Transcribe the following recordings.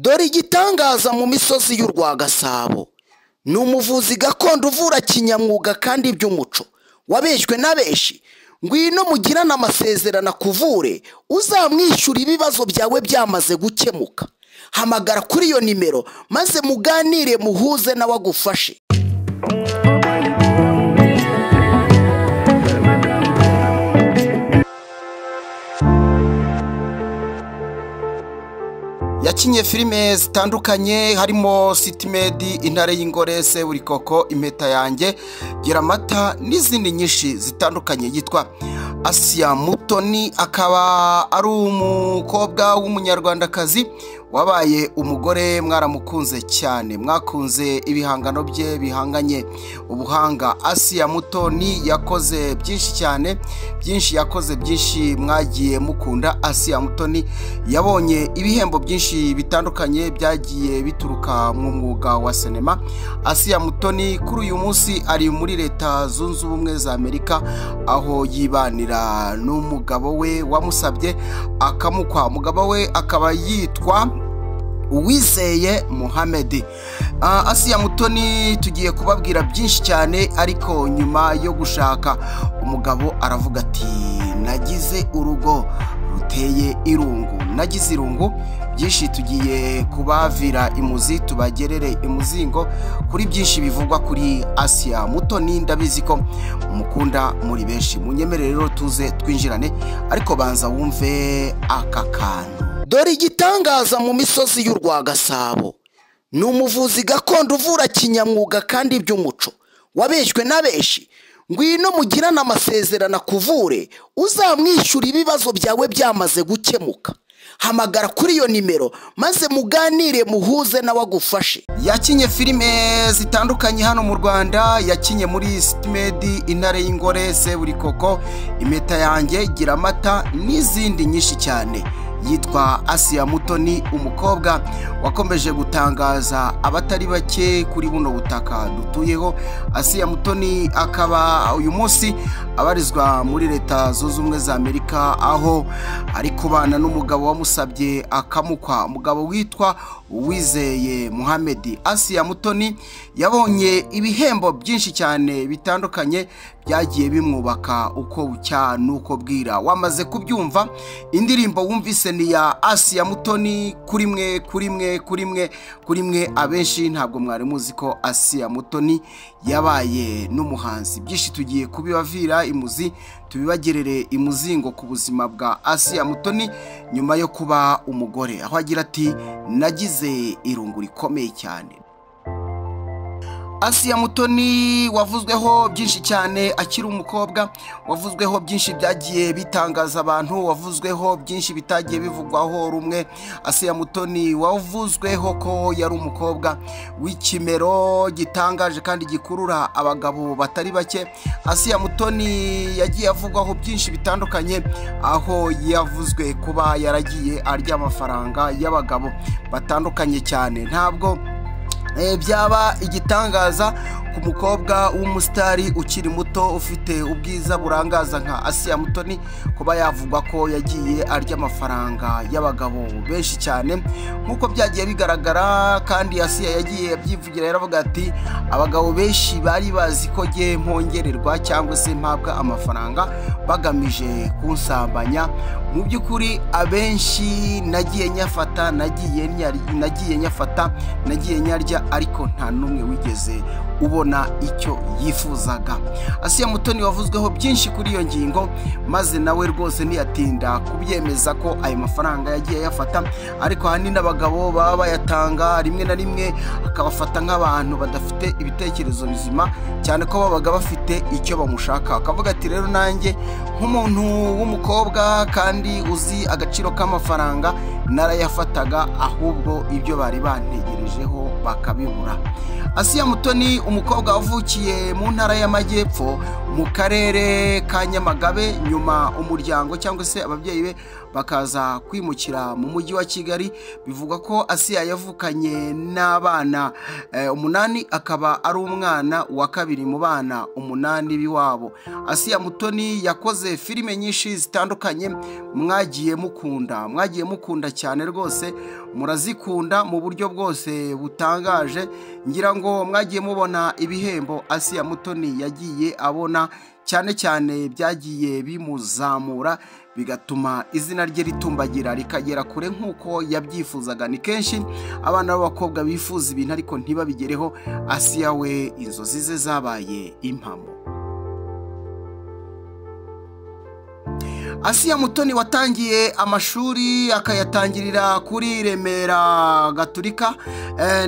Dore igitangaza mu misozi y'u Rwagasabo ni umuvuzi gakondo uvura kinyamwuga kandi by'umuco wabeshywe na benshi. Ngwino mugirane amasezerano akuvure, uzamwishyura ibibazo byawe byamaze gukemuka. Hamagara kuri iyo nimero maze muganire, muhuze nawe agufashe. Yakinye filime zitandukanye harimo Sitimedi, Intare y'Ingore, Seburikoko, Impeta Yanjye, Gira Amata n'izindi nyinshi zitandukanye. Yitwa Asia Mutoni, akaba ari umukobwa w'umunyarwandakazi wabaye umugore. Mwaramukunze cyane, mwakunze ibihangano bye bihanganye ubuhanga. Asia Mutoni yakoze byinshi cyane, byinshi yakoze, byinshi mwagiye mukunda. Asia Mutoni yabonye ibihembo byinshi bitandukanye byagiye bituruka mu mwuga wa sinema. Asia Mutoni kuri uyu munsi ari muri Leta Zunze Ubumwe za Amerika, aho yibanira n'umugabo we wamusabye akamukwa. Umugabo we akaba yitwa Uwizeye Muhamedi. Asia Mutoni tugiye kubabwira byinshi cyane, ariko nyuma yo gushaka umugabo aravuga ati nagize urugo ruteye irungu, nagize irungu. Byinshi tugiye kubavira imuzi, tubagerere imuzingo kuri byinshi bivugwa kuri Asia Mutoni. Ndabizi ko mukunda muri benshi, munyemerere rero tuze twinjirane, ariko banza wumve aka kantu. Dore igitangaza mu misozi y'u Rwagasabo ni umuvuzi gakondo uvura kinyamwuga kandi by'umuco wabeshywe na benshi. Ngwino mugirane amasezerano akuvure, uzamwishyura ibibazo byawe byamaze gukemuka. Hamagara kuri iyo nimero maze muganire, muhuze nawe agufashe. Yakinye filime zitandukanye hano mu Rwanda, yakinye muri Sitimedi, Intare y'Ingore, Seburikoko, Impeta Yanjye, Gira Amata n'izindi nyinshi cyane. Yitwa Asia Mutoni, umukobwa wakomeje gutangaza abatari bake kuri buno butaka dutuyeho. Asia Mutoni akaba uyu munsi abarizwa muri Leta Zunze Ubumwe za Amerika, aho ari kubana n'umugabo wamusabye akamukwa, umugabo witwa Uwizeye Muhamedi. Asia Mutoni yabonye ibihembo byinshi cyane bitandukanye byagiye bimwubaka uko bucya nuko bwira. Wamaze kubyumva, indirimbo wumvise ni ya Asia Mutoni. Kuri mwe, kuri mwe, kuri mwe, kuri mwe abenshi ntabwo mwari muzi ko Asia Mutoni yabaye n'umuhanzi. Byinshi tugiye kubibavira imuzi, tubibagerere imuzingo ku buzima bwa Asia Mutoni nyuma yo kuba umugore, aho agira ati nagize irungu rikomeye cyane. Asia Mutoni wavuzweho byinshi cyane akiri umukobwa, wavuzweho byinshi byagiye bitangaza abantu, wavuzweho byinshi bitagiye bivugwaho rumwe. Asia Mutoni wavuzweho ko yari umukobwa w'ikimero gitangaje kandi gikurura abagabo batari bake. Asia Mutoni yagiye avugwaho byinshi bitandukanye, aho yavuzwe kuba yaragiye arya amafaranga y'abagabo batandukanye cyane. Ntabwo byaba igitangaza ku mukobwa w'umusitari ukiri muto ufite ubwiza burangaza nka Asia Mutoni kuba yavugwa ko yagiye arya amafaranga y'abagabo benshi cyane, nk'uko byagiye bigaragara. Kandi Asia yagiye abyivugira, yaravuga ati abagabo benshi bari bazi ko nge mpongererwa cyangwa se mpabwa amafaranga bagamije kunsambanya. Mu by'ukuri abenshi nagiye nyafata, nagiye nyafata, nagiye nyarya, ariko nta n'umwe wigeze ubona icyo yifuzaga. Asia Mutoni wavuzweho byinshi kuri iyo ngingo, maze nawe rwose ntiyatinda kubyemeza ko ayo mafaranga yagiye yafata, ariko ahanini abagabo baba bayatanga rimwe na rimwe akabafata nk'abantu badafite ibitekerezo bizima, cyane ko babaga bafite icyo bamushaka. Akavuga ati rero nanjye nk'umuntu w'umukobwa kandi uzi agaciro k'amafaranga narayafataga, ahubwo ibyo bari bantegerejeho bakabibura. Asia Mutoni umukobwa wavukiye mu ntara y'Amajyepfo mu karere ka Nyamagabe, nyuma umuryango cyangwa se ababyeyi be bakaza kwimukira mu mujyi wa Kigali. Bivugwa ko Asiya yavukanye n'abana 8, akaba ari umwana wa kabiri mu bana 8 b'iwabo. Asiya Mutoni yakoze filime nyinshi zitandukanye mwagiye mukunda cyane rwose, murazikunda mu buryo bwose butangaje. Ngira ngo mwagiye mubona ibihembo Asiya Mutoni yagiye abona, cyane cyane byagiye bimuzamura bigatuma izina rye ritumbagira rikagera kure nk'uko yabyifuzaga. Ni kenshi abana b'abakobwa bifuza ibintu ariko ntibabigereho. Asiya we inzozi ze zabaye impamo. Asiya Mutoni watangiye amashuri akayatangirira kuri Remera Gaturika,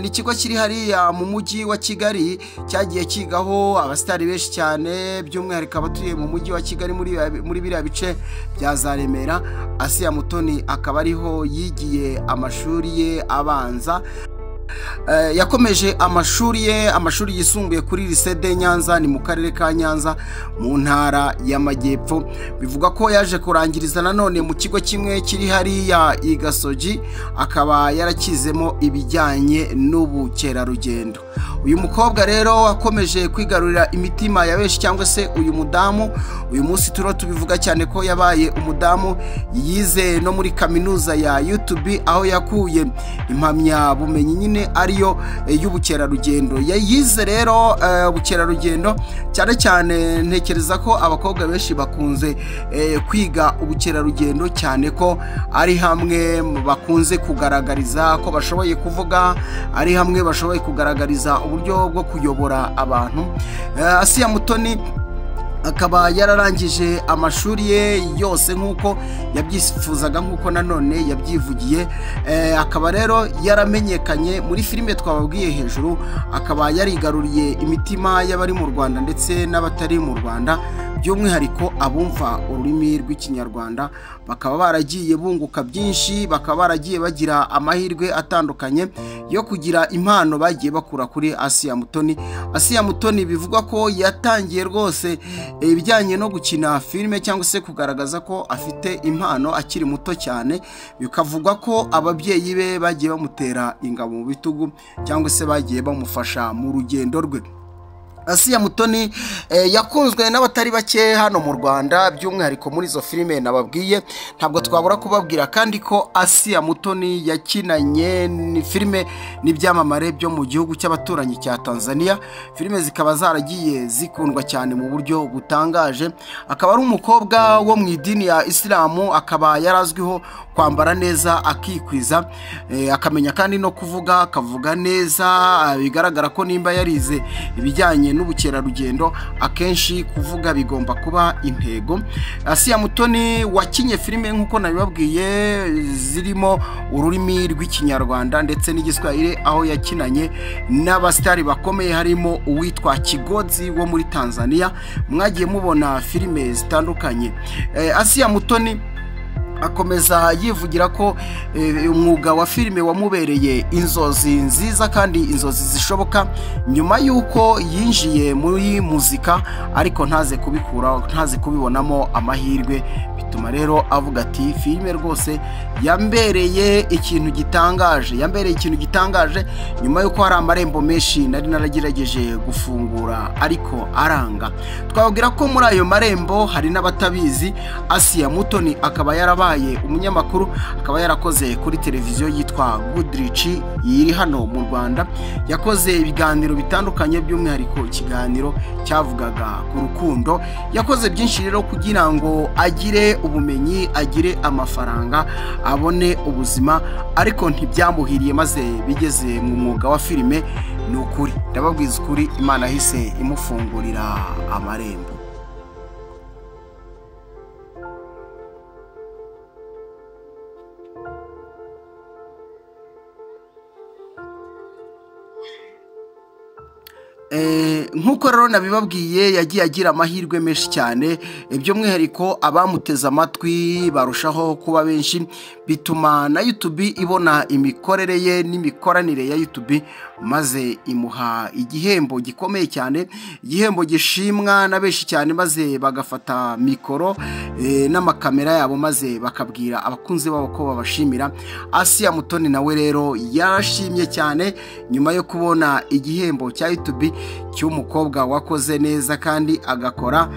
ni ikigo kiri hariya mu mujyi wa Kigali, cyagiye kigaho abasitari benshi cyane, by'umwihariko abatuye mu mujyi wa Kigali muri biriya bice bya za Remera. Asiya Mutoni akaba ariho yigiye amashuri ye abanza. Yakomeje amashuri ye, amashuri yisumbuye kuri Lycée de Nyanza, ni mu karere ka Nyanza mu ntara y'Amajyepfo. Bivuga ko yaje kurangiriza nanone mu kigo kimwe kiri hariya i Gasogi, akaba yarakizemo ibijyanye n'ubukerarugendo. Uyu mukobwa rero wakomeje kwigarurira imitima ya benshi, cyangwa se uyu mudamu, uyu munsi turo tubivuga cyane ko yabaye umudamu, yize no muri kaminuza ya YouTube aho yakuye impamyabumenyi nyine ariyo y'ubukerarugendo. Yayize rero ubukerarugendo cyane cyane, ntekereza ko abakobwa benshi bakunze kwiga ubukerarugendo, cyane ko ari hamwe bakunze kugaragariza ko bashoboye kuvuga, ari hamwe bashoboye kugaragariza uburyo bwo kuyobora abantu. Asiya Mutoni akaba yararangije amashuri ye yose nk'uko yabyifuzaga, nk'uko nanone yabyivugiye. Akaba rero yaramenyekanye muri filime twababwiye hejuru, akaba yarigaruriye imitima y'abari mu Rwanda ndetse n'abatari mu Rwanda, by'umwihariko abumva ururimi rw'Ikinyarwanda, bakaba baragiye bunguka byinshi, bakaba baragiye bagira amahirwe atandukanye yo kugira impano bagiye bakura kuri Asiya Mutoni. Asiya Mutoni bivugwa ko yatangiye rwose ibijyanye no gukina filime cyangwa se kugaragaza ko afite impano akiri muto cyane, bikavugwa ko ababyeyi be bagiye bamutera ingabo mu bitugu cyangwa se bagiye bamufasha mu rugendo rwe. Asiya Mutoni yakunzwe n'abatari bake hano mu Rwanda, by'umwihariko muri izo filime nababwiye. Ntabwo twabura kubabwira kandi ko Asiya Mutoni yakinanye ni filime n'ibyamamare byo mu gihugu cy'abaturanyi cya Tanzania, filime zikaba zaragiye zikundwa cyane mu buryo butangaje. Akaba ari umukobwa wo mu idini ya Isilamu, akaba yarazwiho kwambara neza akikwiza, akamenya kandi no kuvuga, akavuga neza. Bigaragara ko nimba yarize ibijyanye n'ubukerarugendo, akenshi kuvuga bigomba kuba intego. Asiya Mutoni wakinye filime nk'uko nabibabwiye zirimo ururimi rw'Ikinyarwanda ndetse n'Igiswahili, aho yakinanye n'abasitari bakomeye harimo uwitwa Kigozi wo muri Tanzania. Mwagiye mubona filime zitandukanye. Asiya Mutoni akomeza yivugira ko umwuga wa filime wamubereye inzozi nziza kandi inzozi zishoboka, nyuma y'uko yinjiye muri muzika ariko ntaze kubikura, ntaze kubibonamo amahirwe. Bituma rero avuga ati filime rwose yambereye ikintu gitangaje, yambereye ikintu gitangaje nyuma y'uko hari amarembo menshi nari naragerageje gufungura ariko aranga. Twababwira ko muri ayo marembo hari n'abatabizi. Asiya Mutoni akaba yarabaye umunyamakuru, akaba yarakoze kuri televiziyo yitwa Goodrich iri hano mu Rwanda. Yakoze ibiganiro bitandukanye, by'umwihariko ikiganiro cyavugaga ku rukundo. Yakoze byinshi rero kugira ngo agire ubumenyi, agire amafaranga, abone ubuzima, ariko ntibyamuhiriye maze bigeze mu mwuga wa filime. Ni ukuri ndababwiza ukuri, Imana ahise imufungurira amarembo. Nk'uko rero nabibabwiye, yagiye agira amahirwe menshi cyane, by'umwihariko abamuteze amatwi barushaho kuba benshi, bituma na YouTube ibona imikorere ye n'imikoranire ya YouTube, maze imuha igihembo gikomeye cyane, igihembo gishimwa na benshi cyane, maze bagafata mikoro n'amakamera yabo, maze bakabwira abakunzi babo ko babashimira. Asia Mutoni nawe rero yarashimye cyane nyuma yo kubona igihembo cya YouTube cy'umukobwa wakoze neza kandi agakora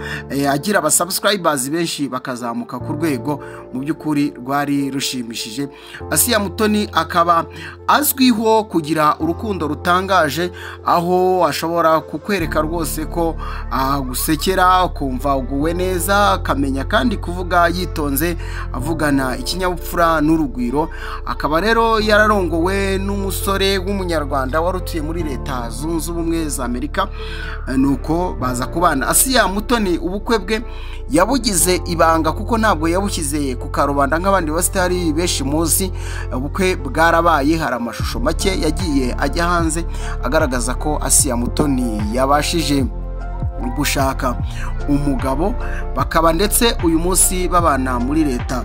agira abasubscribers benshi bakazamuka ku rwego mu by'ukuri rwari rushimishije. Asia Mutoni akaba azwiho kugira urukundo rutangaje, aho ashobora kukwereka rwose ko agusekera ukumva uguwe neza, akamenya kandi kuvuga yitonze, avugana ikinyabupfura n'urugwiro. Akaba rero yararongowe n'umusore w'umunyarwanda wari utuye muri Leta Zunze Ubumwe za Amerika, nuko baza kubana. Asia Mutoni ubukwe bwe yabugize ibanga kuko ntabwo yabushyize ku karubanda nk'abandi basitari benshi muzi. Ubukwe bwarabaye, hari amashusho make yagiye ajya hanze agaragaza ko Asia Mutoni yabashije gushaka umugabo, bakaba ndetse uyu munsi babana muri Leta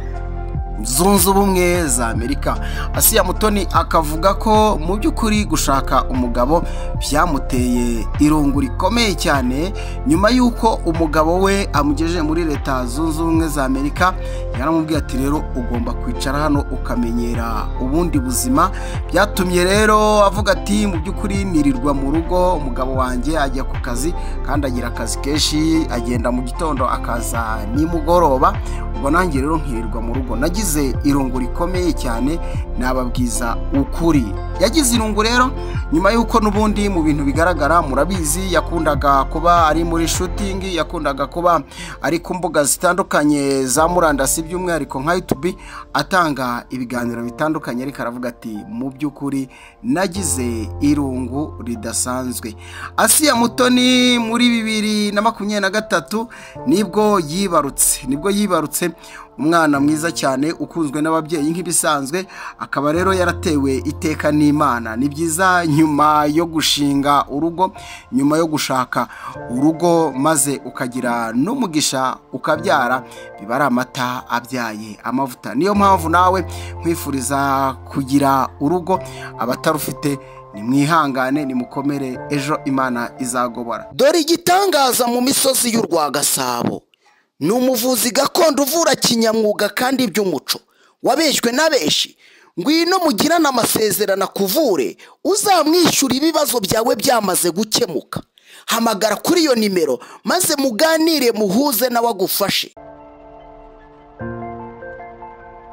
Zunze Ubumwe za Amerika. Asia Mutoni akavuga ko mu by'ukuri gushaka umugabo byamuteye irungu rikomeye cyane, nyuma y'uko umugabo we amugejeje muri Leta Zunze Ubumwe za Amerika, yaramubwiye ati rero ugomba kwicara hano ukamenyera ubundi buzima. Byatumye rero avuga ati mu by'ukuri nirirwa mu rugo, umugabo wanjye ajya ku kazi kandi agira akazi kenshi, agenda mu gitondo akaza nimugoroba, ubwo nanjye rero nkirirwa mu rugo. Nagize irungu rikomeye cyane, nababwiza ukuri. Yagize irungu rero nyuma y'uko n'ubundi mu bintu bigaragara murabizi, yakundaga kuba ari muri shooting, yakundaga kuba ari ku mbuga zitandukanye za murandasi, by'umwihariko nka YouTube, atanga ibiganiro bitandukanye, ariko aravuga ati mu by'ukuri nagize irungu ridasanzwe. Asia Mutoni muri 2023 nibwo yibarutse umwana mwiza cyane ukunzwe n'ababyeyi nk'ibisanzwe, akaba rero yaratewe iteka n'Imana. Ni byiza nyuma yo gushinga urugo, nyuma yo gushaka urugo, maze ukagira n'umugisha ukabyara, biba ari amata abyaye amavuta. Niyo mpamvu nawe nkwifuriza kugira urugo, abatarufite nimwihangane, nimukomere, ejo Imana izagobora. Dore igitangaza mu misozi y'u Rwagasabo, ni umuvuzi gakondo uvura kinyamwuga kandi by'umuco, wabeshywe na benshi. Ngwino mugirane amasezerano akuvure, uzamwishyura ibibazo byawe byamaze gukemuka. Hamagara kuri iyo nimero maze muganire, muhuze nawe agufashe.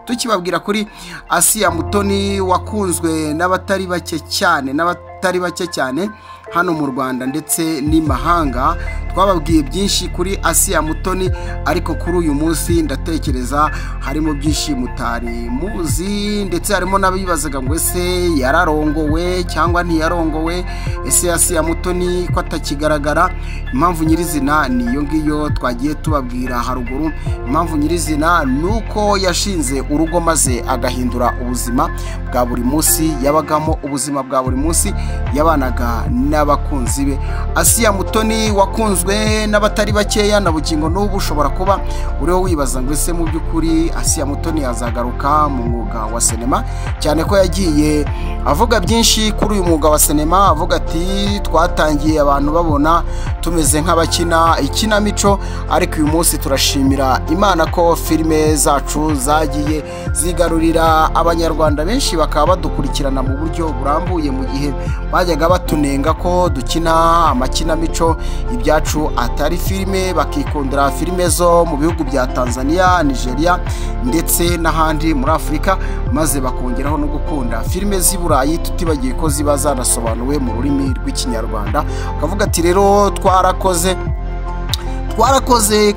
Tukibabwira kuri Asia Mutoni wakunzwe n'abatari bake cyane, n'abatari bake cyane hano mu Rwanda ndetse n'imahanga, twababwiye byinshi kuri Asia Mutoni, ariko kuri uyu munsi ndatekereza harimo byinshi mutari muzi, ndetse harimo n'abibazaga ngo ese yararongowe cyangwa ntiyarongowe, ese Asia Mutoni ko atakigaragara. Impamvu nyirizina niyo ngiyo twagiye tubabwira haruguru. Impamvu nyirizina nuko yashinze urugo maze agahindura ubuzima bwa buri munsi yabagamo, ubuzima bwa buri munsi yabanaga n'abakunzi be. Asia Mutoni wakunzwe n'abatari bakeya na bugingo n'ubu ushobora kuba uriho wibaza ngo ese mu by'ukuri Asia Mutoni yazagaruka mu mwuga wa sinema, cyane ko yagiye avuga byinshi kuri uyu mwuga wa sinema, avuga ati twatangiye abantu babona tumeze nk'abakina ikinamico, ariko uyu munsi turashimira Imana ko filime zacu zagiye zigarurira abanyarwanda benshi, bakaba badukurikirana mu buryo burambuye, mu gihe bajyaga batunenga ko dukina amakinamico ibyacu atari filime, bakikundira filime zo mu bihugu bya Tanzania, Nigeria ndetse n'ahandi muri Afurika, maze bakongeraho no gukunda filime z'i Burayi, tutibagiye ko ziba zanasobanuwe mu rurimi rw'Ikinyarwanda. Akavuga ati rero twarakoze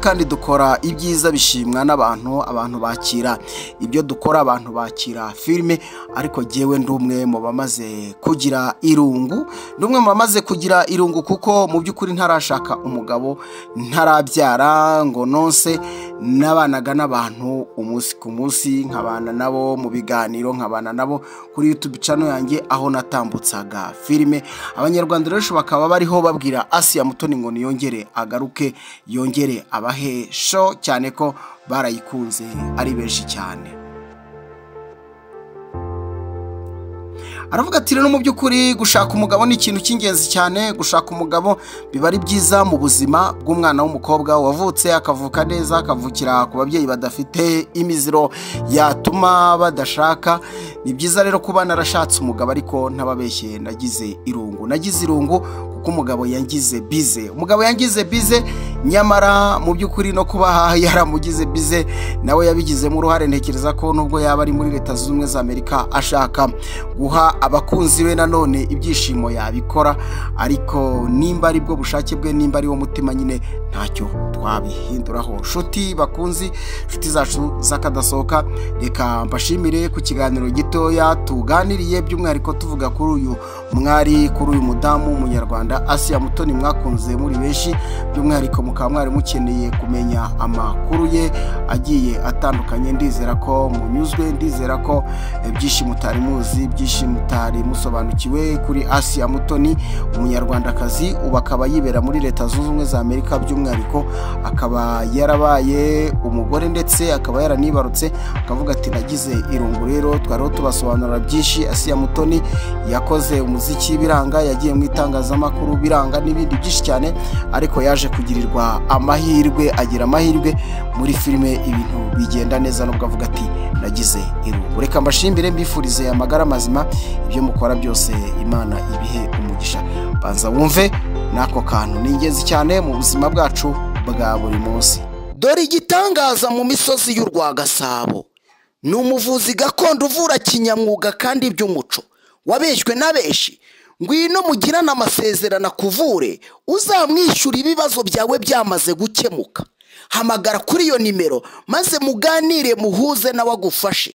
kandi dukora ibyiza bishimwa n'abantu, abantu bakira ibyo dukora, abantu bakira filime, ariko jyewe ndi umwe mu bamaze kugira irungu, kuko mu by'ukuri ntarashaka umugabo, ntarabyara ngo nonse, Nabanaga n'abantu umunsi ku munsi, nkabana nabo mu biganiro, nkabana nabo kuri YouTube channel yanjye aho natambutsaga filime. Abanyarwanda rero bakaba bariho babwira Asia Mutoni ngo niyongere agaruke, yongere abahe show, cyane ko barayikunze ari benshi cyane. Aravuga ati rero mu by'ukuri gushaka umugabo ni ikintu cy'ingenzi cyane. Gushaka umugabo biba ari byiza mu buzima bw'umwana w'umukobwa wavutse akavuka neza, akavukira ku babyeyi badafite imiziro yatuma badashaka. Ni byiza rero kuba narashatse umugabo, ariko ntababeshye nagize irungu. Nagize irungu kuko umugabo yangize bize. Umugabo yangize bize, nyamara mu by'ukuri no kuba yaramugize bize nawe yabigizemo uruhare. Ntekereza ko nubwo yaba ari muri Leta Zunze Ubumwe za Amerika ashaka guha abakunzi be nanone ibyishimo yabikora, ariko nimba ari bwo bushake bwe, nimba ari wo mutima nyine, ntacyo twabihinduraho. Nshuti bakunzi, nshuti zacu z'akadasohoka, reka mbashimire ku kiganiro gitoya tuganiriye, by'umwihariko tuvuga kuri uyu mwari, kuri uyu mudamu w'umunyarwanda Asia Mutoni mwakunze muri benshi, by'umwihariko mukaba mwari mukeneye kumenya amakuru ye agiye atandukanye. Ndizera ko munyuzwe, ndizera ko byinshi mutari muzi, byinshi mutari musobanukiwe kuri Asia Mutoni, umunyarwandakazi ubu akaba yibera muri Leta Zunze Ubumwe za Amerika, by'umwihariko akaba yarabaye umugore ndetse akaba yaranibarutse, akavuga ati nagize irungu. Rero twariho tubasobanurira byinshi. Asia Mutoni yakoze umuziki biranga, yagiye mu itangazamakuru biranga n'ibindi byinshi cyane, ariko yaje kugirirwa amahirwe, agira amahirwe muri filime ibintu bigenda neza, nubwo avuga ati nagize irungu. Reka mbashimbire, mbifurize amagara mazima, ibyo mukora byose Imana ibihe umugisha. Banza wumve n'ako kantu ni ingenzi cyane mu buzima bwacu bwa buri munsi. Dore igitangaza mu misozi y'u Rwagasabo, ni umuvuzi gakondo uvura kinyamwuga kandi by'umuco, wabeshywe na benshi. Ngwino mugirane amasezerano akuvure, uzamwishyura ibibazo byawe byamaze gukemuka. Hamagara kuri iyo nimero maze muganire, muhuze nawe agufashe.